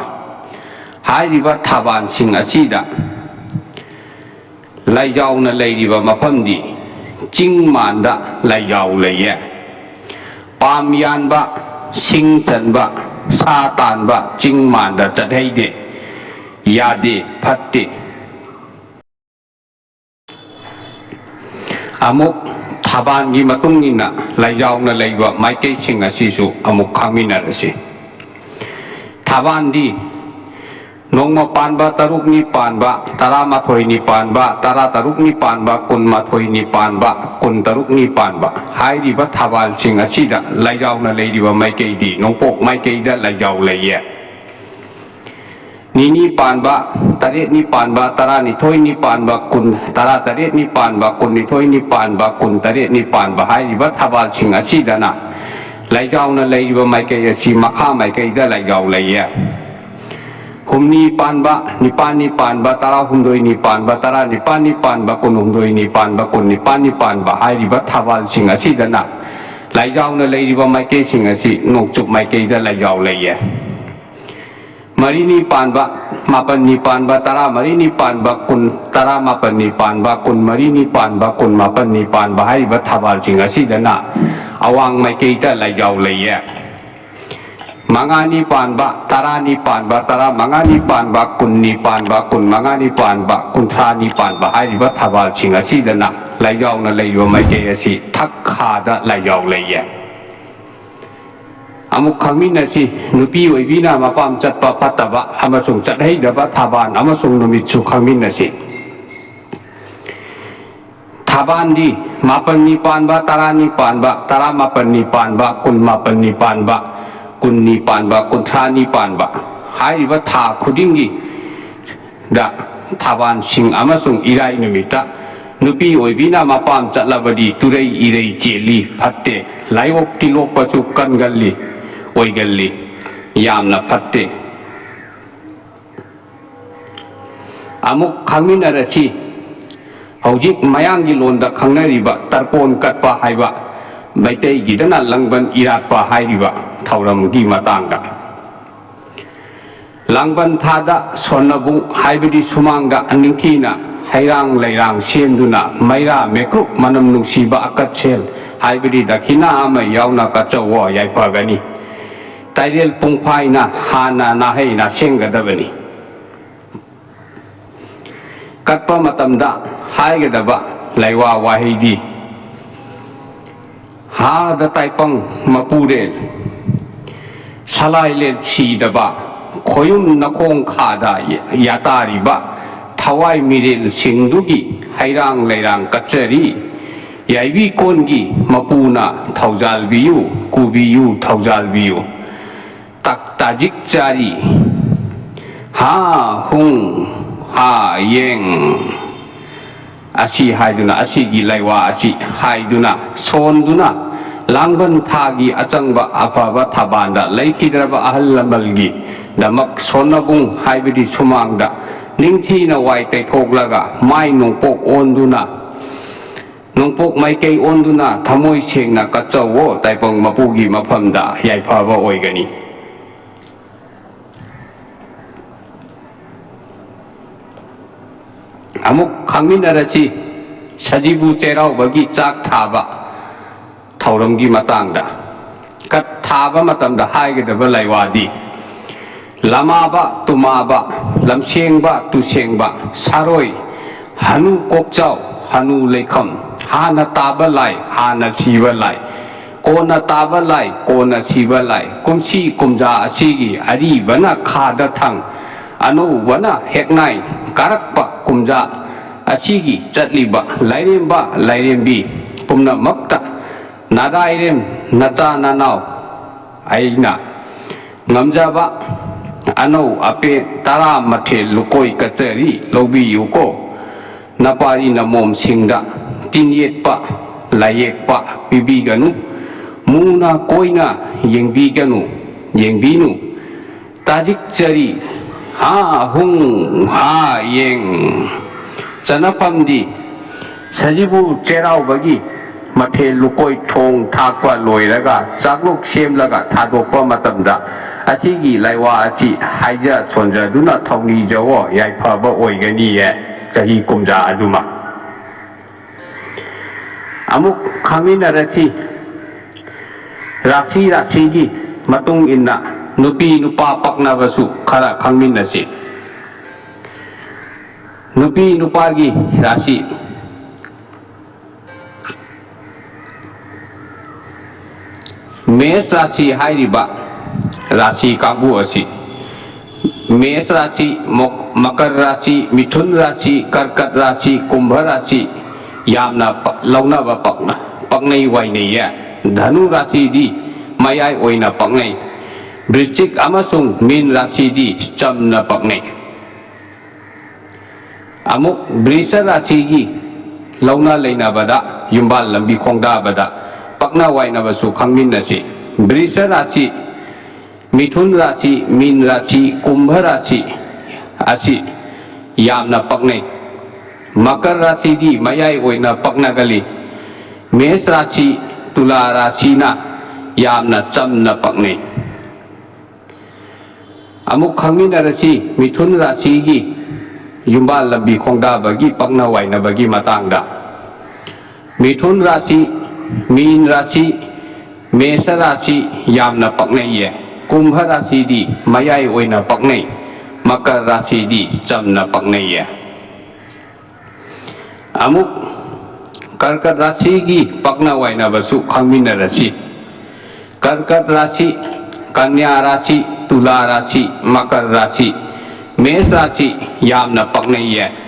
ꯍꯥꯏꯔꯤꯕ ꯊꯕꯥꯜꯁꯤꯡ ꯑꯁꯤꯗ ꯂꯥꯏꯖꯥꯎꯅ ꯂꯩꯔꯤꯕ ꯃꯐꯝꯗꯤ ꯆꯤꯡ ꯃꯥꯟꯗ ꯂꯥꯏꯖꯥꯎ ꯂꯩꯌꯦ꯫ ꯄꯥꯝ ꯌꯥꯟꯕ, ꯁꯤꯡ ꯆꯟꯕ, ꯁꯥ ꯇꯥꯟꯕ ꯆꯤꯡ ꯃꯥꯟꯗ ꯆꯠꯍꯩꯗꯦ, ꯌꯥꯗꯦ, ꯐꯠꯇꯦ꯫ ꯑꯃꯨꯛ ꯊꯕꯥꯜꯒꯤ ꯃꯇꯨꯡ ꯏꯟꯅ ꯂꯥꯏꯖꯥꯎꯅ ꯂꯩꯕ ꯃꯥꯏꯀꯩꯁꯤꯡ ꯑꯁꯤꯁꯨ ꯑꯃꯨꯛ ꯈꯪꯃꯤꯟꯅꯔꯁꯤ꯫ ꯊꯕꯥꯜꯗꯤ ꯅꯣꯡꯃ ꯄꯥꯟꯕ, ꯇꯔꯨꯛꯅꯤ ꯄꯥꯟꯕ, ꯇꯔꯥꯃꯥꯊꯣꯏꯅꯤ ꯄꯥꯟꯕ, ꯇꯔꯥꯇꯔꯨꯛꯅꯤ ꯄꯥꯟꯕ, ꯀꯨꯟꯃꯥꯊꯣꯏꯅꯤ ꯄꯥꯟꯕ, ꯀꯨꯟꯇꯔꯨꯛꯅꯤ ꯄꯥꯟꯕ ꯍꯥꯏꯔꯤꯕ ꯊꯕꯥꯜꯁꯤꯡ ꯑꯁꯤꯗ ꯂꯥꯏꯖꯥꯎꯅ ꯂꯩꯔꯤꯕ ꯃꯥꯏꯀꯩꯗꯤ ꯅꯣꯡꯄꯣꯛ ꯃꯥꯏꯀꯩꯗ ꯂꯥꯏꯖꯥꯎ ꯂꯩꯌꯦ꯫ ꯅꯤꯅꯤ ꯄꯥꯟꯕ, ꯇꯔꯦꯠꯅꯤ ꯄꯥꯟꯕ, ꯇꯔꯥꯅꯤꯊꯣꯏꯅꯤ ꯄꯥꯟꯕ, ꯀꯨꯟ, ꯇꯔꯥꯇꯔꯦꯠꯅꯤ ꯄꯥꯟꯕ, ꯀꯨꯟꯅꯤꯊꯣꯏꯅꯤ ꯄꯥꯟꯕ, ꯀꯨꯟꯇꯔꯦꯠꯅꯤ ꯄꯥꯟꯕ ꯍꯥꯏꯔꯤꯕ ꯊꯕꯥꯜꯁꯤꯡ ꯑꯁꯤꯗꯅ ꯂꯥꯏꯖꯥꯎꯅ ꯂꯩꯔꯤꯕ ꯃꯥꯏꯀꯩ ꯑꯁꯤ ꯃꯈꯥ ꯃꯥꯏꯀꯩꯗ ꯂꯥꯏꯖꯥꯎ ꯂꯩꯌꯦ꯫ ꯍꯨꯝꯅꯤ ꯄꯥꯟꯕ, ꯅꯤꯄꯥꯜꯅꯤ ꯄꯥꯟꯕ, ꯇꯔꯥꯍꯨꯝꯗꯣꯏꯅꯤ ꯄꯥꯟꯕ, ꯇꯔꯥꯅꯤꯄꯥꯜꯅꯤ ꯄꯥꯟꯕ, ꯀꯨꯟꯍꯨꯝꯗꯣꯏꯅꯤ ꯄꯥꯟꯕ, ꯀꯨꯟꯅꯤꯄꯥꯜꯅꯤ ꯄꯥꯟꯕ ꯍꯥꯏꯔꯤꯕ ꯊꯕꯥꯜꯁꯤꯡ ꯑꯁꯤꯗꯅ ꯂꯥꯏꯖꯥꯎꯅ ꯂꯩꯔꯤꯕ ꯃꯥꯏꯀꯩꯁꯤꯡ ꯑꯁꯤ ꯅꯣꯡꯆꯨꯞ ꯃꯥꯏꯀꯩꯗ ꯂꯥꯏꯖꯥꯎ ꯂꯩꯌꯦ꯫ ꯃꯔꯤꯅꯤ ꯄꯥꯟꯕ, ꯃꯥꯄꯟꯅꯤ ꯄꯥꯟꯕ, ꯇꯔꯥꯃꯔꯤꯅꯤ ꯄꯥꯟꯕ, ꯀꯨꯟ, ꯇꯔꯥꯃꯥꯄꯟꯅꯤ ꯄꯥꯟꯕ, ꯀꯨꯟꯃꯔꯤꯅꯤ ꯄꯥꯟꯕ, ꯀꯨꯟꯃꯥꯄꯟꯅꯤ ꯄꯥꯟꯕ ꯍꯥꯏꯔꯤꯕ ꯊꯕꯥꯜꯁꯤꯡ ꯑꯁꯤꯗꯅ ꯑꯋꯥꯡ ꯃꯥꯏꯀꯩꯗ ꯂꯥꯏꯖꯥꯎ ꯂꯩꯌꯦ꯫ ꯃꯉꯥꯅꯤ ꯄꯥꯟꯕ, ꯇꯔꯥꯅꯤ ꯄꯥꯟꯕ, ꯇꯔꯥꯃꯉꯥꯅꯤ ꯄꯥꯟꯕ, ꯀꯨꯟꯅꯤ ꯄꯥꯟꯕ, ꯀꯨꯟꯃꯉꯥꯅꯤ ꯄꯥꯟꯕ, ꯀꯨꯟꯊ꯭ꯔꯥꯅꯤ ꯄꯥꯟꯕ ꯍꯥꯏꯔꯤꯕ ꯊꯕꯥꯜꯁꯤꯡ ꯑꯁꯤꯗꯅ ꯂꯥꯏꯖꯥꯎꯅ ꯂꯩꯔꯤꯕ ꯃꯥꯏꯀꯩ ꯑꯁꯤ ꯊꯛꯈꯥꯗ ꯂꯥꯏꯖꯥꯎ ꯂꯩꯌꯦ꯫ ꯑꯃꯨꯛ ꯈꯪꯃꯤꯟꯅꯁꯤ, ꯅꯨꯄꯤ ꯑꯣꯏꯕꯤꯅ ꯃꯄꯥꯝ ꯆꯠꯄ ꯐꯠꯇꯕ ꯑꯃꯁꯨꯡ ꯆꯠꯍꯩꯗꯕ ꯊꯕꯥꯜ ꯑꯃꯁꯨꯡ ꯅꯨꯃꯤꯠꯁꯨ ꯈꯪꯃꯤꯟꯅꯁꯤ꯫ ꯊꯕꯥꯜꯗꯤ ꯃꯥꯄꯟꯅꯤ ꯄꯥꯟꯕ, ꯇꯔꯥꯅꯤ ꯄꯥꯟꯕ, ꯇꯔꯥꯃꯥꯄꯟꯅꯤ ꯄꯥꯟꯕ, ꯀꯨꯟꯃꯥꯄꯟꯅꯤ ꯄꯥꯟꯕ, ꯀꯨꯟꯅꯤ ꯄꯥꯟꯕ, ꯀꯨꯟꯊ꯭ꯔꯥꯅꯤ ꯄꯥꯟꯕ ꯍꯥꯏꯔꯤꯕ ꯊꯥ ꯈꯨꯗꯤꯡꯒꯤ ꯗ ꯊꯕꯥꯜꯁꯤꯡ ꯑꯃꯁꯨꯡ ꯏꯔꯥꯏ ꯅꯨꯃꯤꯠꯇ ꯅꯨꯄꯤ ꯑꯣꯏꯕꯤꯅ ꯃꯄꯥꯝ ꯆꯠꯂꯕꯗꯤ ꯇꯨꯔꯩ ꯏꯔꯩ ꯆꯦꯜꯂꯤ, ꯐꯠꯇꯦ, ꯂꯥꯏꯑꯣꯞ ꯇꯤꯜꯂꯣꯛꯄꯁꯨ ꯀꯟꯒꯜꯂꯤ, ꯑꯣꯏꯒꯜꯂꯤ, ꯌꯥꯝꯅ ꯐꯠꯇꯦ꯫ ꯑꯃꯨꯛ ꯈꯪꯃꯤꯟꯅꯔꯁꯤ꯫ ꯍꯧꯖꯤꯛ ꯃꯌꯥꯡꯒꯤ ꯂꯣꯟꯗ ꯈꯪꯅꯔꯤꯕ ꯇꯔꯄꯣꯟ ꯀꯠꯄ ꯍꯥꯏꯕ, ꯃꯩꯇꯩꯒꯤꯗꯅ ꯂꯪꯕꯟ ꯏꯔꯥꯠꯄ ꯍꯥꯏꯔꯤꯕ ꯊꯧꯔꯝꯒꯤ ꯃꯇꯥꯡꯗ꯫ ꯂꯥꯡꯕꯟ ꯊꯥꯗ ꯁꯣꯟꯅꯕꯨꯡ ꯍꯥꯏꯕꯗꯤ ꯁꯨꯃꯥꯡꯗ ꯅꯤꯡꯊꯤꯅ ꯍꯩꯔꯥꯡ ꯂꯩꯔꯥꯡ ꯁꯦꯝꯗꯨꯅ ꯃꯩꯔꯥ ꯃꯦꯀ꯭ꯔꯨꯛ ꯃꯅꯝ ꯅꯨꯡꯁꯤꯕ ꯑꯀꯠꯁꯦꯜ ꯍꯥꯏꯕꯗꯤ ꯗꯈꯤꯅꯥ ꯑꯃ ꯌꯥꯎꯅ ꯀꯠꯆꯧꯋꯣ ꯌꯥꯏꯐꯒꯅꯤ꯫ ꯇꯥꯏꯔꯦꯜ ꯄꯨꯡꯐꯥꯏꯅ ꯍꯥꯟꯅ ꯅꯥꯍꯩ ꯅꯥꯁꯦꯡꯒꯗꯕꯅꯤ꯫ ꯀꯠꯄ ꯃꯇꯝꯗ ꯍꯥꯏꯒꯗꯕ ꯂꯥꯏꯋꯥ ꯋꯥꯍꯩꯗꯤ, ꯍꯥꯗ ꯇꯥꯏꯄꯪ ꯃꯄꯨꯔꯦꯜ, ꯁꯂꯥꯏꯂꯦꯜ ꯁꯤꯗꯕ, ꯈꯣꯌꯨꯝ ꯅꯈꯣꯡ ꯈꯥꯗ ꯌꯥꯇꯥꯔꯤꯕ ꯊꯋꯥꯏ ꯃꯤꯔꯦꯜꯁꯤꯡꯗꯨꯒꯤ ꯍꯩꯔꯥꯡ ꯂꯩꯔꯥꯡ ꯀꯠꯆꯔꯤ꯫ ꯌꯥꯏꯕꯤ ꯀꯣꯟꯒꯤ ꯃꯄꯨꯅ ꯊꯧꯖꯥꯜꯕꯤꯌꯨ, ꯀꯨꯕꯤꯌꯨ, ꯊꯧꯖꯥꯜꯕꯤꯌꯨ꯫ ꯇꯛ ꯇꯥꯖꯤꯛ ꯆꯥꯔꯤ꯫ ꯍꯥ ꯍꯨꯡ ꯍꯥ ꯌꯦꯡ꯫ ꯑꯁꯤ ꯍꯥꯏꯗꯨꯅ, ꯑꯁꯤꯒꯤ ꯂꯥꯏꯋꯥ ꯑꯁꯤ ꯍꯥꯏꯗꯨꯅ, ꯁꯣꯟꯗꯨꯅ, ꯂꯥꯡꯕꯟ ꯊꯥꯒꯤ ꯑꯆꯪꯕ ꯑꯐꯕ ꯊꯕꯥꯟꯗ ꯂꯩꯈꯤꯗ꯭ꯔꯕ ꯑꯍꯜ ꯂꯃꯟꯒꯤꯗꯃꯛ ꯁꯣꯟꯅꯕꯨꯡ ꯍꯥꯏꯕꯗꯤ ꯁꯨꯃꯥꯡꯗ ꯅꯤꯡꯊꯤꯅ ꯋꯥꯏ ꯇꯩꯊꯣꯛꯂꯒ ꯃꯥꯏ ꯅꯣꯡꯄꯣꯛ ꯑꯣꯟꯗꯨꯅ, ꯅꯣꯡꯄꯣꯛ ꯃꯥꯏꯀꯩ ꯑꯣꯟꯗꯨꯅ ꯊꯃꯣꯏ ꯁꯦꯡꯅ ꯀꯠꯆꯧꯋꯣ꯫ ꯇꯥꯏꯕꯪ ꯃꯄꯨꯒꯤ ꯃꯐꯝꯗ ꯌꯥꯏꯐꯕ ꯑꯣꯏꯒꯅꯤ꯫ ꯑꯃꯨꯛ ꯈꯪꯃꯤꯟꯅꯔꯁꯤ ꯁꯖꯤꯕꯨ ꯆꯩꯔꯥꯎꯕꯒꯤ ꯆꯥꯛ ꯊꯥꯕ ꯊꯧꯔꯝꯒꯤ ꯃꯇꯥꯡꯗ꯫ ꯀꯠ ꯊꯥꯕ ꯃꯇꯝꯗ ꯍꯥꯏꯒꯗꯕ ꯂꯥꯏꯋꯥꯗꯤ ꯂꯃꯥꯕ, ꯇꯨꯃꯥꯕ, ꯂꯝꯁꯦꯡꯕ, ꯇꯨꯁꯦꯡꯕ, ꯁꯥꯔꯣꯏ, ꯍꯅꯨ ꯀꯣꯛꯆꯥꯎ, ꯍꯅꯨ ꯂꯩꯈꯝ, ꯍꯥꯟꯅ ꯇꯥꯕ ꯂꯥꯏ, ꯍꯥꯟꯅ ꯁꯤꯕ ꯂꯥꯏ, ꯀꯣꯟꯅ ꯇꯥꯕ ꯂꯥꯏ, ꯀꯣꯟꯅ ꯁꯤꯕ ꯂꯥꯏ, ꯀꯨꯝꯁꯤ ꯀꯨꯝꯖꯥ ꯑꯁꯤꯒꯤ ꯑꯔꯤꯕꯅ ꯈꯥꯗ ꯊꯥꯡ, ꯑꯅꯧꯕꯅ ꯍꯦꯛꯅꯥꯏ ꯀꯥꯔꯛꯄ ꯀꯨꯝꯖꯥ ꯑꯁꯤꯒꯤ ꯆꯠꯂꯤꯕ ꯂꯥꯏꯔꯦꯝꯕ ꯂꯥꯏꯔꯦꯝꯕꯤ ꯄꯨꯝꯅꯃꯛꯇ ꯅꯗꯥꯏꯔꯦꯝ ꯅꯆꯥ ꯅꯅꯥꯎ ꯑꯩꯅ ꯉꯝꯖꯕ ꯑꯅꯧ ꯑꯄꯦꯠ ꯇꯔꯥꯃꯥꯊꯣꯏ ꯂꯨꯀꯣꯏ ꯀꯆꯔꯤ ꯂꯧꯕꯤꯌꯨꯀꯣ꯫ ꯅꯄꯥꯔꯤ ꯅꯃꯣꯝꯁꯤꯡꯗ ꯇꯤꯟ ꯌꯦꯠꯄ ꯂꯥꯏꯌꯦꯛꯄ ꯄꯤꯕꯤꯒꯅꯨ꯫ ꯃꯨꯅ ꯀꯣꯏꯅ ꯌꯦꯡꯕꯤꯒꯅꯨ, ꯌꯦꯡꯕꯤꯅꯨ꯫ ꯇꯥꯖꯤꯛ ꯆꯔꯤ ꯍꯥ ꯍꯨꯡ ꯍꯥ ꯌꯦꯡ꯫ ꯆꯅꯐꯝꯗꯤ ꯁꯖꯤꯕꯨ ꯆꯩꯔꯥꯎꯕꯒꯤ ꯃꯊꯦꯜ ꯂꯨꯀꯣꯏ ꯊꯣꯡ ꯊꯥꯛꯄ ꯂꯣꯏꯔꯒ ꯆꯥꯛꯂꯨꯛ ꯁꯦꯝꯂꯒ ꯊꯥꯗꯣꯛꯄ ꯃꯇꯝꯗ ꯑꯁꯤꯒꯤ ꯂꯥꯏꯋꯥ ꯑꯁꯤ ꯍꯥꯏꯖ ꯁꯣꯟꯖꯗꯨꯅ ꯊꯧꯅꯤꯖꯋꯣ ꯌꯥꯏꯐꯕ ꯑꯣꯏꯒꯅꯤꯌꯦ ꯆꯍꯤ ꯀꯨꯝꯖꯥ ꯑꯗꯨꯃ꯫ ꯑꯃꯨꯛ ꯈꯪꯃꯤꯟꯅꯔꯁꯤ ꯔꯥꯁꯤ ꯔꯥꯁꯤꯒꯤ ꯃꯇꯨꯡ ꯏꯟꯅ ꯅꯨꯄꯤ ꯅꯨꯄꯥ ꯄꯛꯅꯕꯁꯨ ꯈꯔ ꯈꯪꯃꯤꯟꯅꯁꯤ꯫ ꯅꯨꯄꯤ ꯅꯨꯄꯥꯒꯤ ꯔꯥꯁꯤ꯫ ꯃꯦꯁ ꯔꯥꯁꯤ ꯍꯥꯏꯔꯤꯕ ꯔꯥꯁꯤ ꯀꯥꯡꯕꯨ ꯑꯁꯤ ꯃꯦꯁ ꯔꯥꯁꯤ, ꯃꯣꯛ-, ꯃꯀꯔ ꯔꯥꯁꯤ, ꯃꯤꯊꯨꯟ ꯔꯥꯁꯤ, ꯀꯔꯀꯠ ꯔꯥꯁꯤ, ꯀꯨꯝꯚ ꯔꯥꯁꯤ ꯌꯥꯝꯅ ꯄ-, ꯂꯧꯅꯕ ꯄꯛꯅ-, ꯄꯛꯅꯩ ꯋꯥꯏꯅꯩꯌꯦ꯫ ꯙꯅꯨ ꯔꯥꯁꯤꯗꯤ ꯃꯌꯥꯏ ꯑꯣꯏꯅ ꯄꯛꯅꯩ꯫ ꯕ꯭ꯔꯤꯁꯆꯤꯛ ꯑꯃꯁꯨꯡ ꯃꯤꯟ ꯔꯥꯁꯤꯗꯤ ꯆꯝꯅ ꯄꯛꯅꯩ꯫ ꯑꯃꯨꯛ ꯕ꯭ꯔꯤꯁ ꯔꯥꯁꯤꯒꯤ ꯂꯧꯅ ꯂꯩꯅꯕꯗ, ꯌꯨꯝꯕꯥꯜ ꯂꯝꯕꯤ ꯈꯣꯡꯗꯥꯕꯗ ꯄꯛꯅ ꯋꯥꯏꯅꯕꯁꯨ ꯈꯪꯃꯤꯟꯅꯁꯤ꯫ ꯕ꯭ꯔꯤꯁ ꯔꯥꯁꯤ, ꯃꯤꯊꯨꯟ ꯔꯥꯁꯤ, ꯃꯤꯟ ꯔꯥꯁꯤ, ꯀꯨꯝꯚ ꯔꯥꯁꯤ ꯑꯁꯤ ꯌꯥꯝꯅ ꯄꯛꯅꯩ꯫ ꯃꯀꯔ ꯔꯥꯁꯤꯗꯤ ꯃꯌꯥꯏ ꯑꯣꯏꯅ ꯄꯛꯅꯒꯜꯂꯤ꯫ ꯃꯦꯁ ꯔꯥꯁꯤ, ꯇꯨꯂꯥ ꯔꯥꯁꯤꯅ ꯌꯥꯝꯅ ꯆꯝꯅ ꯄꯛꯅꯩ꯫ ꯑꯃꯨꯛ ꯈꯪꯃꯤꯟꯅꯔꯁꯤ ꯃꯤꯊꯨꯟ ꯔꯥꯁꯤꯒꯤ ꯌꯨꯝꯕꯥꯜ ꯂꯝꯕꯤ ꯈꯣꯡꯗꯥꯕꯒꯤ ꯄꯛꯅ ꯋꯥꯏꯅꯕꯒꯤ ꯃꯇꯥꯡꯗ꯫ ꯃꯤꯊꯨꯟ ꯔꯥꯁꯤ, ꯃꯤꯟ ꯔꯥꯁꯤ, ꯃꯦꯁ ꯔꯥꯁꯤ ꯌꯥꯝꯅ ꯄꯛꯅꯩꯌꯦ꯫ ꯀꯨꯝꯚ ꯔꯥꯁꯤꯗꯤ ꯃꯌꯥꯏ ꯑꯣꯏꯅ ꯄꯛꯅꯩ꯫ ꯃꯀꯔ ꯔꯥꯁꯤꯗꯤ ꯆꯝꯅ ꯄꯛꯅꯩꯌꯦ꯫ ꯑꯃꯨꯛ ꯀꯔꯀꯠ ꯔꯥꯁꯤꯒꯤ ꯄꯛꯅ ꯋꯥꯏꯅꯕꯁꯨ ꯈꯪꯃꯤꯟꯅꯔꯁꯤ꯫ ꯀꯔꯀꯠ ꯔꯥꯁꯤ, ꯀꯟꯌꯥ ꯔꯥꯁꯤ, ꯇꯨꯂꯥ ꯔꯥꯁꯤ, ꯃꯀꯔ ꯔꯥꯁꯤ, ꯃꯦꯁ ꯔꯥꯁꯤ ꯌꯥꯝꯅ ꯄꯛꯅꯩꯌꯦ꯫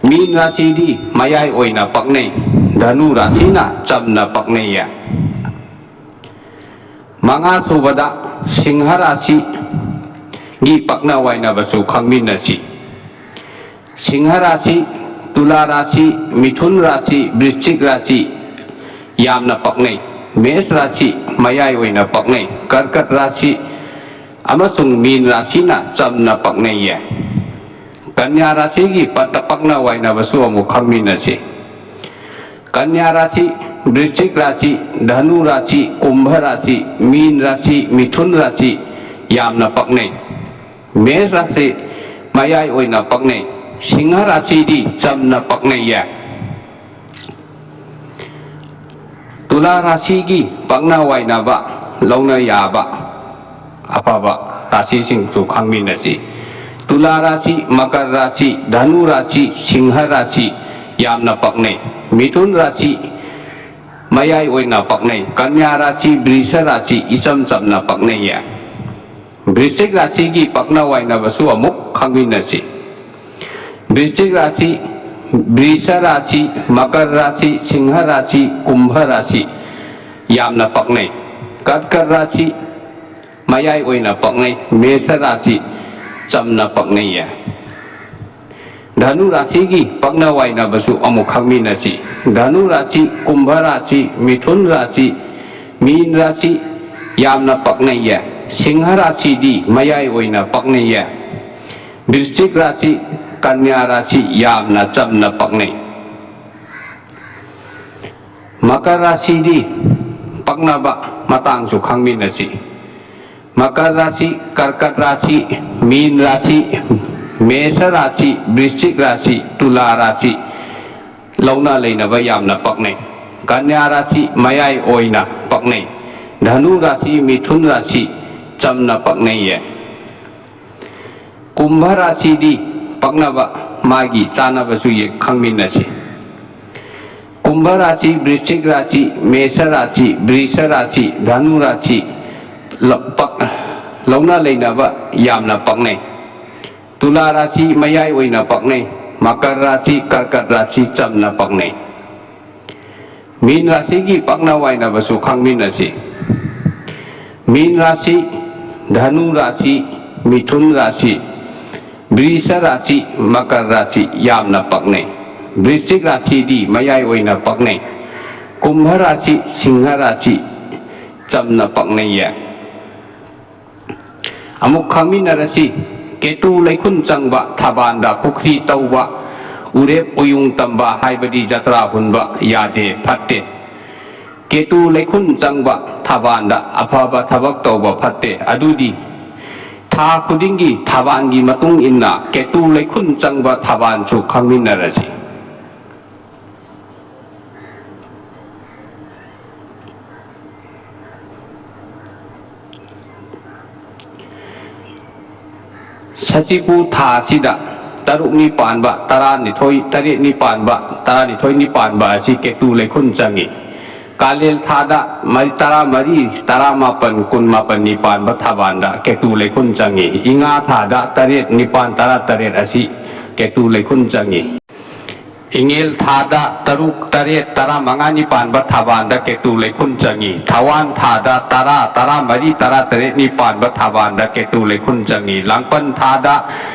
ꯃꯤꯟ ꯔꯥꯁꯤꯗꯤ ꯃꯌꯥꯏ ꯑꯣꯏꯅ ꯄꯛꯅꯩ꯫ ꯙꯅꯨ ꯔꯥꯁꯤꯅ ꯆꯝꯅ ꯄꯛꯅꯩꯌꯦ꯫ ꯃꯉꯥ ꯁꯨꯕꯗ ꯁꯤꯡꯍ ꯔꯥꯁꯤꯒꯤ ꯄꯛꯅ ꯋꯥꯏꯅꯕꯁꯨ ꯈꯪꯃꯤꯟꯅꯁꯤ꯫ ꯁꯤꯡꯍ ꯔꯥꯁꯤ, ꯇꯨꯂꯥ ꯔꯥꯁꯤ, ꯃꯤꯊꯨꯟ ꯔꯥꯁꯤ, ꯕ꯭ꯔꯤꯁꯆꯤꯛ ꯔꯥꯁꯤ ꯌꯥꯝꯅ ꯄꯛꯅꯩ꯫ ꯃꯦꯁ ꯔꯥꯁꯤ ꯃꯌꯥꯏ ꯑꯣꯏꯅ ꯄꯛꯅꯩ꯫ ꯀꯔꯀꯠ ꯔꯥꯁꯤ ꯑꯃꯁꯨꯡ ꯃꯤꯟ ꯔꯥꯁꯤꯅ ꯆꯝꯅ ꯄꯛꯅꯩꯌꯦ꯫ ꯀꯟꯌꯥ ꯔꯥꯁꯤꯒꯤ ꯄꯠꯇ ꯄꯛꯅ ꯋꯥꯏꯅꯕꯁꯨ ꯑꯃꯨꯛ ꯈꯪꯃꯤꯟꯅꯁꯤ꯫ ꯀꯟꯌꯥ ꯔꯥꯁꯤ, ꯕ꯭ꯔꯤꯁꯆꯤꯛ ꯔꯥꯁꯤ, ꯙꯅꯨ ꯔꯥꯁꯤ, ꯀꯨꯝꯚ ꯔꯥꯁꯤ, ꯃꯤꯟ ꯔꯥꯁꯤ, ꯃꯤꯊꯨꯟ ꯔꯥꯁꯤ ꯌꯥꯝꯅ ꯄꯛꯅꯩ꯫ ꯃꯦꯁ ꯔꯥꯁꯤ ꯃꯌꯥꯏ ꯑꯣꯏꯅ ꯄꯛꯅꯩ꯫ ꯁꯤꯡꯍ ꯔꯥꯁꯤꯗꯤ ꯆꯝꯅ ꯄꯛꯅꯩꯌꯦ꯫ ꯇꯨꯂꯥ ꯔꯥꯁꯤꯒꯤ ꯄꯛꯅ ꯋꯥꯏꯅꯕ ꯂꯧꯅ ꯌꯥꯕ ꯑꯐꯕ ꯔꯥꯁꯤꯁꯤꯡꯁꯨ ꯈꯪꯃꯤꯟꯅꯁꯤ꯫ ꯇꯨꯂꯥ ꯔꯥꯁꯤ, ꯃꯀꯔ ꯔꯥꯁꯤ, ꯙꯅꯨ ꯔꯥꯁꯤ, ꯁꯤꯡꯍ ꯔꯥꯁꯤ ꯌꯥꯝꯅ ꯄꯛꯅꯩ꯫ ꯃꯤꯊꯨꯟ ꯔꯥꯁꯤ ꯃꯌꯥꯏ ꯑꯣꯏꯅ ꯄꯛꯅꯩ꯫ ꯀꯟꯌꯥ ꯔꯥꯁꯤ, ꯕ꯭ꯔꯤꯁ ꯔꯥꯁꯤ ꯏꯆꯝ ꯆꯝꯅ ꯄꯛꯅꯩꯌꯦ꯫ ꯕ꯭ꯔꯤꯁꯆꯤꯛ ꯔꯥꯁꯤꯒꯤ ꯄꯛꯅ ꯋꯥꯏꯅꯕꯁꯨ ꯑꯃꯨꯛ ꯈꯪꯃꯤꯟꯅꯁꯤ꯫ ꯕ꯭ꯔꯤꯁꯆꯤꯛ ꯔꯥꯁꯤ, ꯕ꯭ꯔꯤꯁ ꯔꯥꯁꯤ, ꯃꯀꯔ ꯔꯥꯁꯤ, ꯁꯤꯡꯍ ꯔꯥꯁꯤ, ꯀꯨꯝꯚ ꯔꯥꯁꯤ ꯌꯥꯝꯅ ꯄꯛꯅꯩ꯫ ꯀꯔꯀꯠ ꯔꯥꯁꯤ ꯃꯌꯥꯏ ꯑꯣꯏꯅ ꯄꯛꯅꯩ꯫ ꯃꯦꯁ ꯔꯥꯁꯤ ꯆꯝꯅ ꯄꯛꯅꯩꯌꯦ꯫ ꯙꯅꯨ ꯔꯥꯁꯤꯒꯤ ꯄꯛꯅ ꯋꯥꯏꯅꯕꯁꯨ ꯑꯃꯨꯛ ꯈꯪꯃꯤꯟꯅꯁꯤ꯫ ꯙꯅꯨ ꯔꯥꯁꯤ, ꯀꯨꯝꯚ ꯔꯥꯁꯤ, ꯃꯤꯊꯨꯟ ꯔꯥꯁꯤ, ꯃꯤꯟ ꯔꯥꯁꯤ ꯌꯥꯝꯅ ꯄꯛꯅꯩꯌꯦ꯫ ꯁꯤꯡꯍ ꯔꯥꯁꯤꯗꯤ ꯃꯌꯥꯏ ꯑꯣꯏꯅ ꯄꯛꯅꯩꯌꯦ꯫ ꯕ꯭ꯔꯤꯁꯆꯤꯛ ꯔꯥꯁꯤ, ꯀꯟꯌꯥ ꯔꯥꯁꯤ ꯌꯥꯝꯅ ꯆꯝꯅ ꯄꯛꯅꯩ꯫ ꯃꯀꯔ ꯔꯥꯁꯤꯗꯤ ꯄꯛꯅꯕ ꯃꯇꯥꯡꯁꯨ ꯈꯪꯃꯤꯟꯅꯁꯤ꯫ ꯃꯀꯔ ꯔꯥꯁꯤ, ꯀꯔꯀꯠ ꯔꯥꯁꯤ, ꯃꯤꯟ ꯔꯥꯁꯤ, ꯃꯦꯁ ꯔꯥꯁꯤ, ꯕ꯭ꯔꯤꯁꯆꯤꯛ ꯔꯥꯁꯤ, ꯇꯨꯂꯥ ꯔꯥꯁꯤ ꯂꯧꯅ ꯂꯩꯅꯕ ꯌꯥꯝꯅ ꯄꯛꯅꯩ꯫ ꯀꯟꯌꯥ ꯔꯥꯁꯤ ꯃꯌꯥꯏ ꯑꯣꯏꯅ ꯄꯛꯅꯩ꯫ ꯙꯅꯨ ꯔꯥꯁꯤ, ꯃꯤꯊꯨꯟ ꯔꯥꯁꯤ ꯆꯝꯅ ꯄꯛꯅꯩꯌꯦ꯫ ꯀꯨꯝꯚ ꯔꯥꯁꯤꯗꯤ ꯄꯛꯅꯕ ꯃꯥꯒꯤ ꯆꯥꯅꯕꯁꯨ ꯌꯦ-, ꯈꯪꯃꯤꯟꯅꯁꯤ꯫ ꯀꯨꯝꯚ ꯔꯥꯁꯤ, ꯕ꯭ꯔꯤꯁꯆꯤꯛ ꯔꯥꯁꯤ, ꯃꯦꯁ ꯔꯥꯁꯤ, ꯕ꯭ꯔꯤꯁ ꯔꯥꯁꯤ, ꯙꯅꯨ ꯔꯥꯁꯤ ꯂ-, ꯄꯛ-, ꯂꯧꯅ ꯂꯩꯅꯕ ꯌꯥꯝꯅ ꯄꯛꯅꯩ꯫ ꯇꯨꯂꯥ ꯔꯥꯁꯤ ꯃꯌꯥꯏ ꯑꯣꯏꯅ ꯄꯛꯅꯩ꯫ ꯃꯀꯔ ꯔꯥꯁꯤ, ꯀꯔꯀꯠ ꯔꯥꯁꯤ ꯆꯝꯅ ꯄꯛꯅꯩ꯫ ꯃꯤꯟ ꯔꯥꯁꯤꯒꯤ ꯄꯛꯅ ꯋꯥꯏꯅꯕꯁꯨ ꯈꯪꯃꯤꯟꯅꯁꯤ꯫ ꯃꯤꯟ ꯔꯥꯁꯤ, ꯙꯅꯨ ꯔꯥꯁꯤ, ꯃꯤꯊꯨꯟ ꯔꯥꯁꯤ, ꯕ꯭ꯔꯤꯁ ꯔꯥꯁꯤ, ꯃꯀꯔ ꯔꯥꯁꯤ ꯌꯥꯝꯅ ꯄꯛꯅꯩ꯫ ꯕ꯭ꯔꯤꯁꯆꯤꯛ ꯔꯥꯁꯤꯗꯤ ꯃꯌꯥꯏ ꯑꯣꯏꯅ ꯄꯛꯅꯩ꯫ ꯀꯨꯝꯚ ꯔꯥꯁꯤ, ꯁꯤꯡꯍ ꯔꯥꯁꯤ ꯆꯝꯅ ꯄꯛꯅꯩꯌꯦ꯫ ꯑꯃꯨꯛ ꯈꯪꯃꯤꯟꯅꯔꯁꯤ꯫ ꯀꯦꯇꯨ ꯂꯩꯈꯨꯟ ꯆꯪꯕ, ꯊꯕꯥꯟꯗ ꯄꯨꯈ꯭ꯔꯤ ꯇꯧꯕ, ꯎꯔꯦꯞ ꯎꯌꯨꯡ ꯇꯝꯕ ꯍꯥꯏꯕꯗꯤ ꯖꯇ꯭ꯔꯥ ꯍꯨꯟꯕ ꯌꯥꯗꯦ, ꯐꯠꯇꯦ꯫ ꯀꯦꯇꯨ ꯂꯩꯈꯨꯟ ꯆꯪꯕ, ꯊꯕꯥꯟꯗ ꯑꯐꯕ ꯊꯕꯛ ꯇꯧꯕ ꯐꯠꯇꯦ꯫ ꯑꯗꯨꯗꯤ ꯊꯥ ꯈꯨꯗꯤꯡꯒꯤ ꯊꯕꯥꯟꯒꯤ ꯃꯇꯨꯡ ꯏꯟꯅ ꯀꯦꯇꯨ ꯂꯩꯈꯨꯟ ꯆꯪꯕ ꯊꯕꯥꯟꯁꯨ ꯈꯪꯃꯤꯟꯅꯔꯁꯤ꯫ ꯁꯖꯤꯕꯨ ꯊꯥ ꯑꯁꯤꯗ ꯇꯔꯨꯛꯅꯤ ꯄꯥꯟꯕ, ꯇꯔꯥꯅꯤꯊꯣꯏ, ꯇꯔꯦꯠꯅꯤ ꯄꯥꯟꯕ, ꯇꯔꯥꯅꯤꯊꯣꯏꯅꯤ ꯄꯥꯟꯕ ꯑꯁꯤ ꯀꯦꯇꯨ ꯂꯩꯈꯨꯟ ꯆꯪꯏ꯫ ꯀꯥꯂꯦꯜ ꯊꯥꯗ ꯃꯔꯤ, ꯇꯔꯥꯃꯔꯤ, ꯇꯔꯥꯃꯥꯄꯟ, ꯀꯨꯟꯃꯥꯄꯟꯅꯤ ꯄꯥꯟꯕ ꯊꯕꯥꯟꯗ ꯀꯦꯇꯨ ꯂꯩꯈꯨꯟ ꯆꯪꯏ꯫ ꯏꯉꯥ ꯊꯥꯗ ꯇꯔꯦꯠ, ꯅꯤꯄꯥꯟ, ꯇꯔꯥ ꯇꯔꯦꯠ ꯑꯁꯤ ꯀꯦꯇꯨ ꯂꯩꯈꯨꯟ ꯆꯪꯏ꯫ ꯏꯉꯦꯜ ꯊꯥꯗ ꯇꯔꯨꯛ, ꯇꯔꯦꯠ, ꯇꯔꯥꯃꯉꯥꯅꯤ ꯄꯥꯟꯕ ꯊꯕꯥꯟꯗ ꯀꯦꯇꯨ ꯂꯩꯈꯨꯟ ꯆꯪꯏ꯫ ꯊꯋꯥꯟ ꯊꯥꯗ ꯇꯔꯥ, ꯇꯔꯥꯃꯔꯤ, ꯇꯔꯥꯇꯔꯦꯠꯅꯤ ꯄꯥꯟꯕ ꯊꯕꯥꯟꯗ ꯀꯦꯇꯨ ꯂꯩꯈꯨꯟ ꯆꯪꯏ꯫ ꯂꯥꯡꯕꯟ ꯊꯥꯗ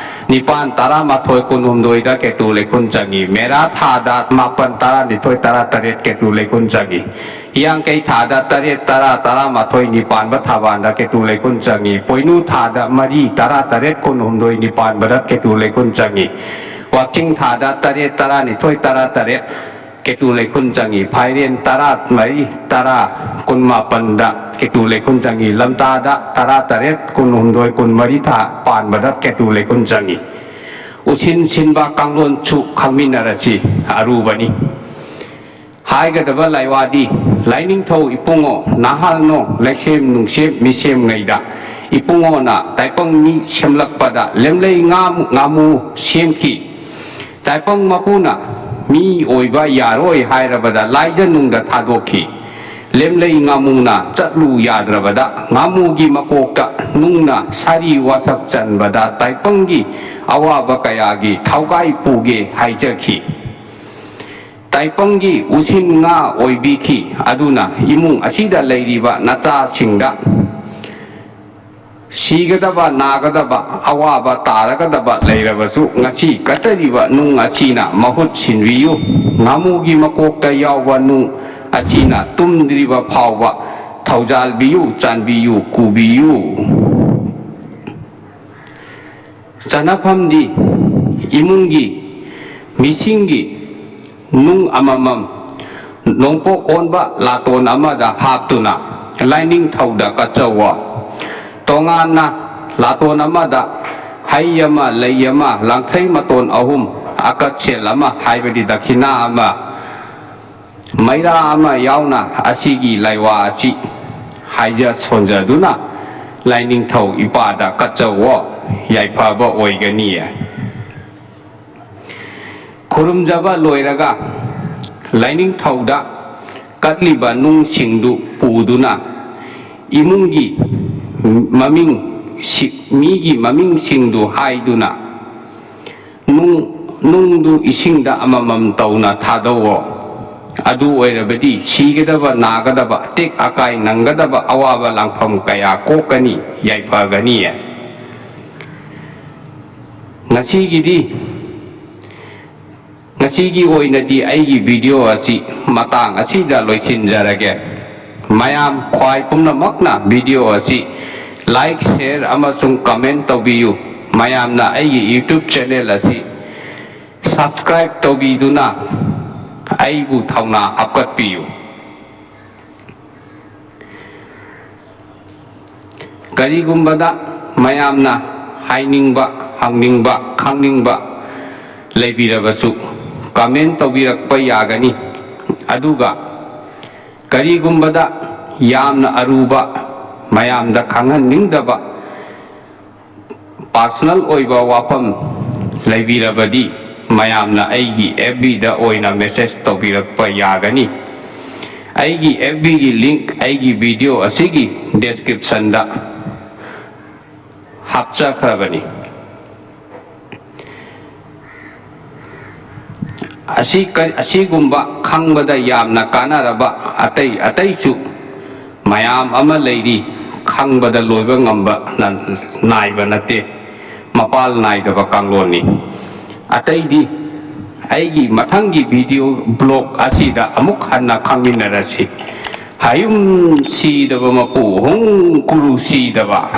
ꯅꯤꯄꯥꯟ, ꯇꯔꯥꯃꯥꯊꯣꯏ, ꯀꯨꯟꯍꯨꯝꯗꯣꯏꯗ ꯀꯦꯇꯨ ꯂꯩꯈꯨꯟ ꯆꯪꯉꯤ꯫ ꯃꯦꯔꯥ ꯊꯥꯗ ꯃꯥꯄꯟ, ꯇꯔꯥꯅꯤꯊꯣꯏ, ꯇꯔꯥꯇꯔꯦꯠ ꯀꯦꯇꯨ ꯂꯩꯈꯨꯟ ꯆꯪꯉꯤ꯫ ꯍꯤꯌꯥꯡꯀꯩ ꯊꯥꯗ ꯇꯔꯦꯠ, ꯇꯔꯥ, ꯇꯔꯥꯃꯥꯊꯣꯏ, ꯅꯤꯄꯥꯟꯕ ꯊꯥꯕꯥꯟꯗ ꯀꯦꯇꯨ ꯂꯩꯈꯨꯟ ꯆꯪꯉꯤ꯫ ꯄꯣꯏꯅꯨ ꯊꯥꯗ ꯃꯔꯤ, ꯇꯔꯥꯇꯔꯦꯠ, ꯀꯨꯟꯍꯨꯝꯗꯣꯏ, ꯅꯤꯄꯥꯟꯕꯗ ꯀꯦꯇꯨ ꯂꯩꯈꯨꯟ ꯆꯪꯉꯤ꯫ ꯋꯥꯛꯆꯤꯡ ꯊꯥꯗ ꯇꯔꯦꯠ, ꯇꯔꯥꯅꯤꯊꯣꯏ, ꯇꯔꯥꯇꯔꯦꯠ ꯀꯦꯇꯨ ꯂꯩꯈꯨꯟ ꯆꯪꯉꯤ꯫ ꯐꯥꯏꯔꯦꯟ ꯇꯔꯥꯃꯔꯤ, ꯇꯔꯥ, ꯀꯨꯟꯃꯥꯄꯟꯗ ꯀꯦꯇꯨ ꯂꯩꯈꯨꯟ ꯆꯪꯉꯤ꯫ ꯂꯝꯇꯥꯗ ꯇꯔꯥꯇꯔꯦꯠ, ꯀꯨꯟꯍꯨꯝꯗꯣꯏ, ꯀꯨꯟꯃꯔꯤ ꯊꯥ ꯄꯥꯟꯕꯗ ꯀꯦꯇꯨ ꯂꯩꯈꯨꯟ ꯆꯪꯉꯤ꯫ ꯎꯁꯤꯟ ꯁꯤꯟꯕ ꯀꯥꯡꯂꯣꯟꯁꯨ ꯈꯪꯃꯤꯟꯅꯔꯁꯤ, ꯑꯔꯨꯕꯅꯤ꯫ ꯍꯥꯏꯒꯗꯕ ꯂꯥꯏꯋꯥꯗꯤ, ꯂꯥꯏꯅꯤꯡꯊꯧ ꯏꯄꯨꯡꯉꯣ, ꯅꯍꯥꯜꯅꯣ, ꯂꯩꯁꯦꯝ ꯅꯨꯡꯁꯦꯝ ꯃꯤꯁꯦꯝꯉꯩꯗ ꯏꯄꯨꯡꯉꯣꯅ ꯇꯥꯏꯄꯪ ꯃꯤ ꯁꯦꯝꯂꯛꯄꯗ ꯂꯦꯝꯂꯩ ꯉꯥ-, ꯉꯥꯃꯨ ꯁꯦꯝꯈꯤ꯫ ꯇꯥꯏꯄꯪ ꯃꯄꯨꯅ ꯃꯤ ꯑꯣꯏꯕ ꯌꯥꯔꯣꯏ ꯍꯥꯏꯔꯕꯗ ꯂꯥꯏꯖ ꯅꯨꯡꯗ ꯊꯥꯗꯣꯛꯈꯤ꯫ ꯂꯦꯝꯂꯩ ꯉꯥꯃꯨꯅ ꯆꯠꯂꯨ ꯌꯥꯗ꯭ꯔꯕꯗ ꯉꯥꯃꯨꯒꯤ ꯃꯀꯣꯛꯇ ꯅꯨꯡꯅ ꯁꯥꯔꯤ ꯋꯥꯁꯛ ꯆꯟꯕꯗ ꯇꯥꯏꯄꯪꯒꯤ ꯑꯋꯥꯕ ꯀꯌꯥꯒꯤ ꯊꯧꯒꯥꯏ ꯄꯨꯒꯦ ꯍꯥꯏꯖꯈꯤ꯫ ꯇꯥꯏꯄꯪꯒꯤ ꯎꯁꯤꯟ ꯉꯥ ꯑꯣꯏꯕꯤꯈꯤ꯫ ꯑꯗꯨꯅ ꯏꯃꯨꯡ ꯑꯁꯤꯗ ꯂꯩꯔꯤꯕ ꯅꯆꯥꯁꯤꯡꯗ ꯁꯤꯒꯗꯕ, ꯅꯥꯒꯗꯕ, ꯑꯋꯥꯕ ꯇꯥꯔꯒꯗꯕ ꯂꯩꯔꯕꯁꯨ ꯉꯁꯤ ꯀꯠꯆꯔꯤꯕ ꯅꯨꯡ ꯑꯁꯤꯅ ꯃꯍꯨꯠ ꯁꯤꯟꯕꯤꯌꯨ꯫ ꯉꯥꯃꯨꯒꯤ ꯃꯀꯣꯛꯇ ꯌꯥꯎꯕ ꯅꯨꯡ ꯑꯁꯤꯅ ꯇꯨꯝꯗ꯭ꯔꯤꯕ ꯐꯥꯎꯕ ꯊꯧꯖꯥꯜꯕꯤꯌꯨ, ꯆꯥꯟꯕꯤꯌꯨ, ꯀꯨꯕꯤꯌꯨ꯫ ꯆꯠꯅꯐꯝꯗꯤ ꯏꯃꯨꯡꯒꯤ ꯃꯤꯁꯤꯡꯒꯤ ꯅꯨꯡ ꯑꯃꯃꯝ ꯅꯣꯡꯄꯣꯛ ꯑꯣꯟꯕ ꯂꯥꯇꯣꯟ ꯑꯃꯗ ꯍꯥꯞꯇꯨꯅ ꯂꯥꯏꯅꯤꯡꯊꯧꯗ ꯀꯠꯆꯧꯋꯣ꯫ ꯇꯣꯉꯥꯟꯅ ꯂꯥꯇꯣꯟ ꯑꯃꯗ ꯍꯩ ꯑꯃ, ꯂꯩ ꯑꯃ, ꯂꯥꯡꯊꯩ ꯃꯇꯣꯟ ꯑꯍꯨꯝ, ꯑꯀꯠꯁꯦꯜ ꯑꯃ ꯍꯥꯏꯕꯗꯤ ꯗꯈꯤꯅꯥ ꯑꯃ, ꯃꯩꯔꯥ ꯑꯃ ꯌꯥꯎꯅ ꯑꯁꯤꯒꯤ ꯂꯥꯏꯋꯥ ꯑꯁꯤ ꯍꯥꯏꯖ ꯁꯣꯟꯖꯗꯨꯅ ꯂꯥꯏꯅꯤꯡꯊꯧ ꯏꯄꯥꯗ ꯀꯠꯆꯧꯋꯣ, ꯌꯥꯏꯐꯕ ꯑꯣꯏꯒꯅꯤꯌꯦ꯫ ꯈꯨꯔꯨꯝꯖꯕ ꯂꯣꯏꯔꯒ ꯂꯥꯏꯅꯤꯡꯊꯧꯗ ꯀꯠꯂꯤꯕ ꯅꯨꯡꯁꯤꯡꯗꯨ ꯄꯨꯗꯨꯅ ꯏꯃꯨꯡꯒꯤ ꯃꯃꯤꯡ ꯁꯤ-, ꯃꯤꯒꯤ ꯃꯃꯤꯡꯁꯤꯡꯗꯨ ꯍꯥꯏꯗꯨꯅ ꯅꯨꯡ, ꯅꯨꯡꯗꯨ ꯏꯁꯤꯡꯗ ꯑꯃꯃꯝ ꯇꯧꯅ ꯊꯥꯗꯧꯋꯣ꯫ ꯑꯗꯨ ꯑꯣꯏꯔꯕꯗꯤ ꯁꯤꯒꯗꯕ, ꯅꯥꯒꯗꯕ, ꯑꯇꯦꯛ ꯑꯀꯥꯏ ꯅꯪꯒꯗꯕ ꯑꯋꯥꯕ ꯂꯥꯡꯐꯝ ꯀꯌꯥ ꯀꯣꯛꯀꯅꯤ, ꯌꯥꯏꯐꯒꯅꯤꯌꯦ꯫ ꯉꯁꯤꯒꯤꯗꯤ, ꯉꯁꯤꯒꯤ ꯑꯣꯏꯅꯗꯤ ꯑꯩꯒꯤ video ꯑꯁꯤ ꯃꯇꯥꯡ ꯑꯁꯤꯗ ꯂꯣꯏꯁꯤꯟꯖꯔꯒꯦ꯫ ꯃꯌꯥꯝ ꯈ꯭ꯋꯥꯏ ꯄꯨꯝꯅꯃꯛꯅ video ꯑꯁꯤ like, share ꯑꯃꯁꯨꯡ comment ꯇꯧꯕꯤꯌꯨ꯫ ꯃꯌꯥꯝꯅ ꯑꯩꯒꯤ YouTube channel ꯑꯁꯤ subscribe ꯇꯧꯕꯤꯗꯨꯅ ꯑꯩꯕꯨ ꯊꯧꯅꯥ ꯍꯥꯞꯀꯠꯄꯤꯌꯨ꯫ ꯀꯔꯤꯒꯨꯝꯕꯗ ꯃꯌꯥꯝꯅ ꯍꯥꯏꯅꯤꯡꯕ, ꯍꯪꯅꯤꯡꯕ, ꯈꯪꯅꯤꯡꯕ ꯂꯩꯕꯤꯔꯕꯁꯨ comment ꯇꯧꯕꯤꯔꯛꯄ ꯌꯥꯒꯅꯤ꯫ ꯑꯗꯨꯒ ꯀꯔꯤꯒꯨꯝꯕꯗ ꯌꯥꯝꯅ ꯑꯔꯨꯕ, ꯃꯌꯥꯝꯗ ꯈꯪꯍꯟꯅꯤꯡꯗꯕ personal ꯑꯣꯏꯕ ꯋꯥꯐꯝ ꯂꯩꯕꯤꯔꯕꯗꯤ ꯃꯌꯥꯝꯅ ꯑꯩꯒꯤ FB ꯗ ꯑꯣꯏꯅ message ꯇꯧꯕꯤꯔꯛꯄ ꯌꯥꯒꯅꯤ꯫ ꯑꯩꯒꯤ FB ꯒꯤ link ꯑꯩꯒꯤ video ꯑꯁꯤꯒꯤ description ꯗ ꯍꯥꯞꯆꯈ꯭ꯔꯕꯅꯤ꯫ ꯑꯁꯤ ꯀ-, ꯑꯁꯤꯒꯨꯝꯕ ꯈꯪꯕꯗ ꯌꯥꯝꯅ ꯀꯥꯟꯅꯔꯕ ꯑꯇꯩ ꯑꯇꯩꯁꯨ ꯃꯌꯥꯝ ꯑꯃ ꯂꯩꯔꯤ, ꯈꯪꯕꯗ ꯂꯣꯏꯕ ꯉꯝꯕ ꯅ-, ꯅꯥꯏꯕ ꯅꯠꯇꯦ, ꯃꯄꯥꯜ ꯅꯥꯏꯗꯕ ꯀꯥꯡꯂꯣꯟꯅꯤ꯫ ꯑꯇꯩꯗꯤ ꯑꯩꯒꯤ ꯃꯊꯪꯒꯤ video blog ꯑꯁꯤꯗ ꯑꯃꯨꯛ ꯍꯟꯅ ꯈꯪꯃꯤꯟꯅꯔꯁꯤ꯫ ꯍꯌꯨꯝ ꯁꯤꯗꯕ ꯃꯄꯨ ꯍꯨꯝ ꯀꯨꯔꯨ ꯁꯤꯗꯕ꯫